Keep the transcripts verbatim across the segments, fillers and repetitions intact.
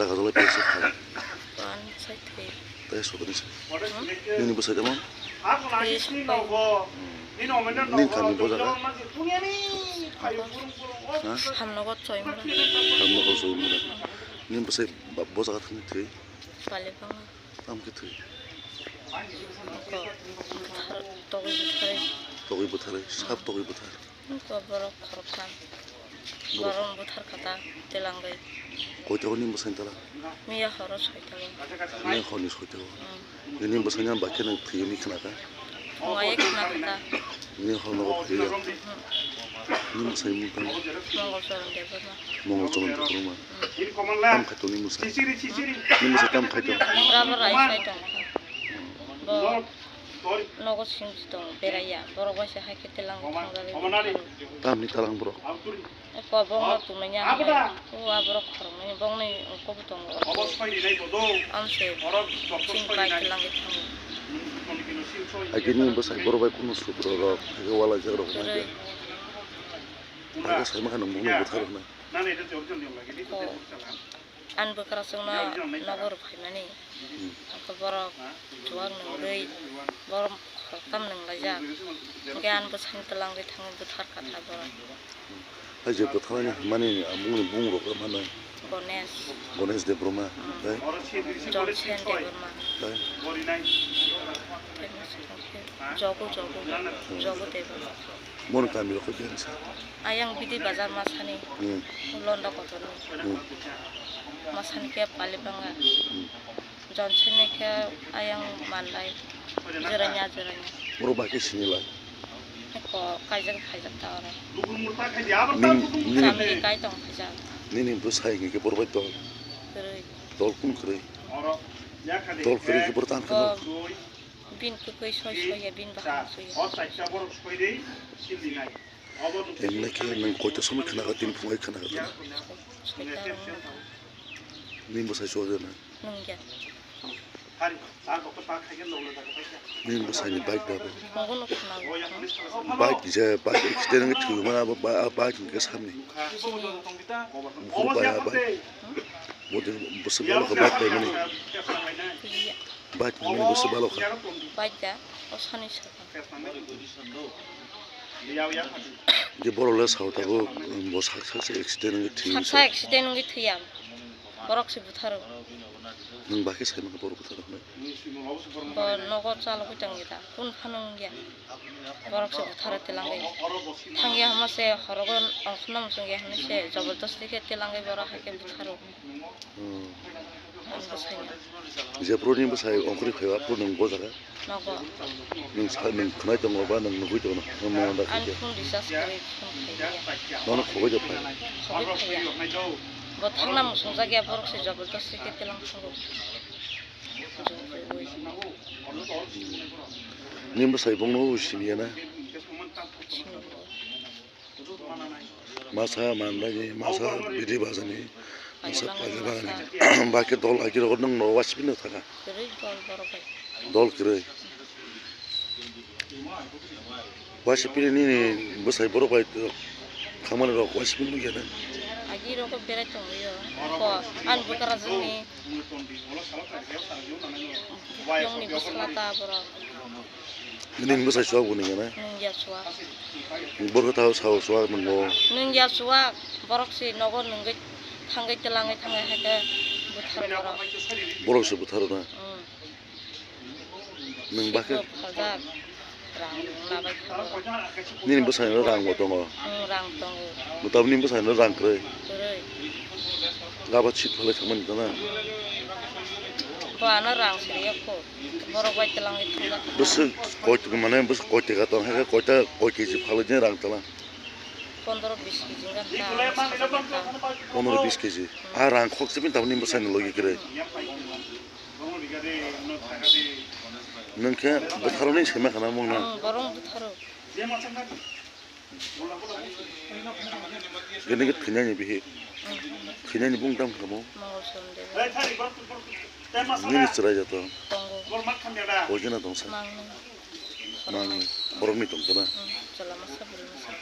Taka jolai piyasa khai. Wan sai thwi. Tai sotoni se. Hmm? Nini bwsai tamo? Thwi sopai. Nini kami bo jaga? Ha? Hamnogo Choimura. Hamnogo Choimura. Nini bwsai ba-, bo jaga thangwi thwi? Palibanga. Tamo khe thwi? Ko buthar, togwi butharwi. Togwi butharwi, sab togwi buthar. Ko borok khoroktham. Borok. Borok buthar kha ta, telangwi. Koita hor nini bwsai tala? Miya horo soita o. Miya horni soita o. Hmm. Nini bwsai nang bai khe nang thwi hwnwi khna kha? Wngya khna kha ta. Nini hor nogo phaiya? Hmm. Nini bwsai mung tang? Mongol Charan Debbarma. Mongol Charan Debbarma. Hmm. Tam khai tong nini bwsai? Nini bwsai tam khai tong? Rubber rai sai tong kha. Bo. Nogo sing tong beraiya, borok bai se hai khe telang thangjago. Tamni talang borok? Eko bongno tumanya hambai. O a borok khoroknwi bongni ungkuk tongo. Amse sing bai telang thango. Agini bwsai borok bai kunu sutro rok, hai khe walaijak rok. Kwrwi. Hai khe sai mankha nwng bongno bwthar hwnwi. Ko. Ani bwkrasongno nogo rw phaimani. Hmm. Hwnkhe borok chuwak nwngwi, borok khoroktham nwnglaijak. Hwnkhe ani bwsani twlangwi thangwi bwthar kha ta borok. Hai je bwtharnani hwnmani bumung rok mano. Ganesh. Ganesh Debbarma, hmm, tei? Johnson Debbarma. Tei? Tei masa tongkhe Jogu, Jogu, hmm, Jogu Debbarma. Bono kami rok khe biyang sa? Ayang Bidi Bazar masani. Hmm. Londa kotorni. Hmm. Masani khe Palibanga. Hmm. Johnson ni khe ayang Mandai. Jeranya, Jeranya. Borok bai khe sini lai? Ko kaijak phaijak ta oro. Nini, nini, chamli kai tong phaijak. Nini bwsai hwnwi khe borok bai tong? Kwrwi. Tol kung kwrwi? Tol kwrwi khe borok tang khe. Bo bin kwkwi soi soi ya, bin bahai soi ya. Emne khe nwng koita somoi khna kha, tini phungai khna kha? Soita wngkha. Nini bwsai chuwak ya na? Nungya. Nini bwsai ni bike da bo? Nogo no khna. Bike je, bike accident wngwi thwi mano abo, ba-, bike hwnkhe samni. Sini. Buphuru bai ha bike. Hmm? Bo de bwswk balo kha bike bai mani. Thwiya. Bike mani bwswk balo kha. Bike da, o sani saka. Je borok le sao tabuk, bo sak sak se accident wngwi thwi. Sak sak accident wngwi thwiya. Borok se butharo. Nwng bai khe sai mankha borok butharo hwnwi? Bo nogo chalogwi tongya da. Kun phano wngya. Borok se butharo telangwi. Thangya hwnma se horogo ongkhorno muchungya hwnwi se jobordosti khe telangwi borok hai khe butharo. Hmm. Ang bwsai no. Jephru ni bwsai ongkhorwi phaiba, aphuru nwng bo jaga? Nogo. Nwng sa, nwng khwnai tongo ba nwng nugwi tongo? Nwng mano da khaikhe? Ani phone recharge kwrwi phone phaiya. Nono khoboi da phai? Khoboi phaiya. Bo thangna muchungjak ya, borok se jobordosti khe telang thango. Nini bwsai bongno siniya na? Siniya. Masa Mandai ni, masa Bidi Bazar ni, masa Paja Bagan ni. Ba khe dol agi rok nwng no waisipinwi thaka? Kwrwi dol borok bai. Dol kwrwi. Waisipinwi nini bwsai borok bai thangmani rok waisipinwi nukya na? Agi rok berai tongwi o. Ko ani bwkrajwk ni. Nongni bwsla ta borok. Nini bwsai chuwak bo nini gana? Nungya chuwak. Borok ta sao chuwak nungo. Nungya chuwak, borok se nogo nungwi thangwi twlangwi thangwi hai khe buthar borok. Borok se butharo na? Hmm. Nwng bakhe? Siko phaljak. Rang labai thango. Nini bwsai no rang bo tongo? Hmm, rang tongo. Mwtam nini bwsai no rang kwrwi? Kwrwi. Gaba chit phalai thangmani tana? Bo ano rang siriya kho. Borok bai twlangwi thangla. Bwswk koi, mane bwswk koi teka tong hai khe koita koi keji phalai din rang tala? Pondro bis keji wngkha ta, sajagwi ta. Pondro bis keji. Hmm. A rang khok sibin tamni bwsai ni logi kwrwi. Nwng khe bwtharoni sema khana mung na? Ang borok bwtharo. Gini khe thwinani bihi. Thwinani bung tam khamo? Mongol Sundar. Nini chwrai jato? Tongo. Koi jona tongsa? Mangni. Mangni. Borokni tongsa na? Hmm, chwla masa, bwrwi masa.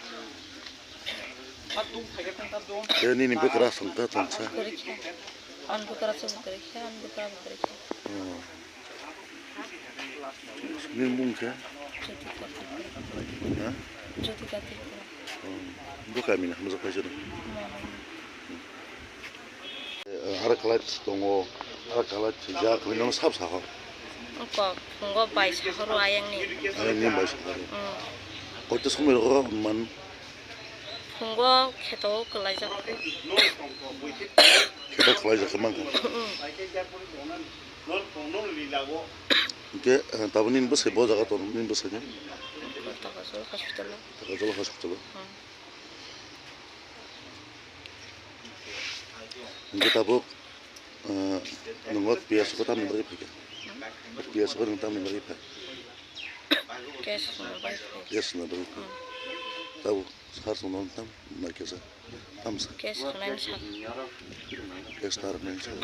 Khe nini bwkra songkha tongsa? Kwrwi khe. Ang bwkra se bwkra khe, ang bwkra bwkra khe. Oh. Nini mung khe? Jyotika Tripura. Ha? Jyotika Tripura. Oh. Bo kami na hamjak paisa dong. Hmm. Eh, ara khalai tongo, ara khalai thwijak, bini no sab saho. Kok, phungo bai sahoro ayang ni. Ayang ni bai sahoro. Hmm. Koito somoi rogo man? Phungo kheto kwlaijak. Kheto kwlaijak khe mankha. Hmm. Hwnkhe, eh, tabuk nini bwsai bo jaga tongo, nini bwsai ni? Takajol hospital o. Takajol hospital o. Hmm. Hwnkhe tabuk, eh, nwng o P S o tamni bagwi phaikha? P S o nwng tamni bagwi phai? Case rwna bagwi phai. Case rwna bagwi phai. Hmm. Tabuk sir chwngno tam naikhe sa. Tamsa. Case rwnani sal. Case ta rwnani sal.